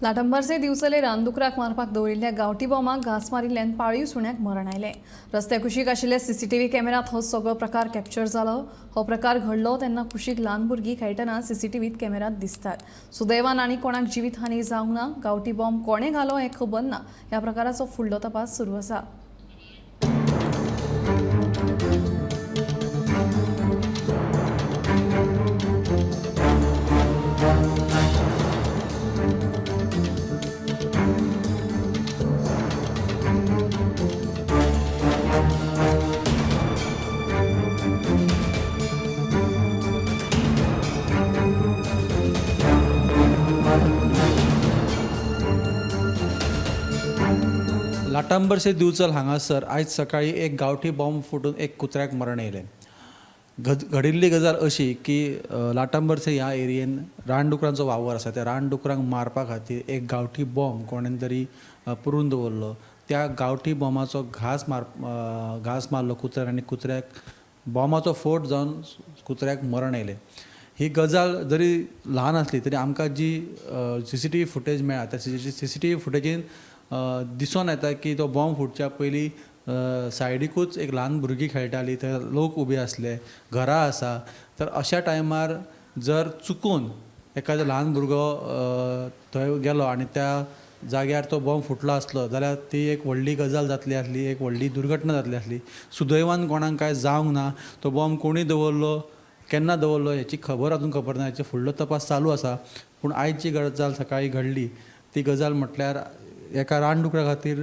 लाटंबरचे दिवचले रानदुकराक मारपाक दवरिल्ल्या गांवठी बॉमाक घांस मारिल्ल्यान पाळीव सुण्याक मरण आयलें. रस्त्या कुशीक आशिल्ल्या सीसीटीव्ही कॅमेऱ्यांत हो सगळो प्रकार कॅप्चर जालो. हो प्रकार घडलो तेन्ना कुशीक ल्हान भुरगीं खेळटना सीसीटीव्हीत कॅमेऱ्यांत दिसतात. सुदैवान आनी कोणाक जिवीत हानी जावंक ना. गांवठी बॉम्ब कोणें घालो हें खबर ना. ह्या प्रकाराचो फुडलो तपास सुरू आसा. लाटांबरसे दिवचल हांगासर आयज सकाळी एक गांवठी बॉम्ब फुटून एक कुत्र्याक मरण येयलें. घडिल्ली गजाल अशी की लाटांबरसे ह्या एरियेन रानडुकरांचो वावर आसा. त्या रानडुकरांक मारपा खातीर एक गांवठी बॉम्ब कोणेन तरी पुरून दवरलो. त्या गांवठी बॉम्बाचो घांस मारलो कुत्र्याक आनी कुत्र्याक बॉम्बाचो फोट जावन कुत्र्याक मरण येयलें. ही गजाल जरी ल्हान आसली तरी आमकां जी सीसीटीव्ही फुटेज मेळ्ळा त्या सीसीटीव्ही फुटेजीन दिसून येता की तो बॉम्ब फुटच्या पयलीं सायडीकूच एक ल्हान भुरगीं खेळटालीं, थंय लोक उबे आसले, घरां आसा. तर अशा टायमार जर चुकून एखादो ल्हान भुरगो थंय गेलो आनी त्या जाग्यार तो बॉम्ब फुटलो आसलो जाल्यार ती एक व्हडली गजाल जातली आसली, एक व्हडली दुर्घटना जातली आसली. सुदैवान कोणाक कांय जावंक ना. तो बॉम्ब कोणी दवरलो, केन्ना दवरलो हेची खबर अजून खबर ना. हेचो फुडलो तपास चालू आसा. पूण आयज जी गजाल सकाळी घडली ती गजाल म्हटल्यार एका रानडुकरा खातीर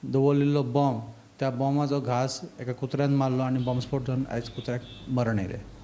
दवरलेलो बॉम्ब, त्या बॉम्बाचो घांस एका कुत्र्यान मारलो आनी बॉम्बस्फोट जावन आयज कुत्र्याक मरण येयलें.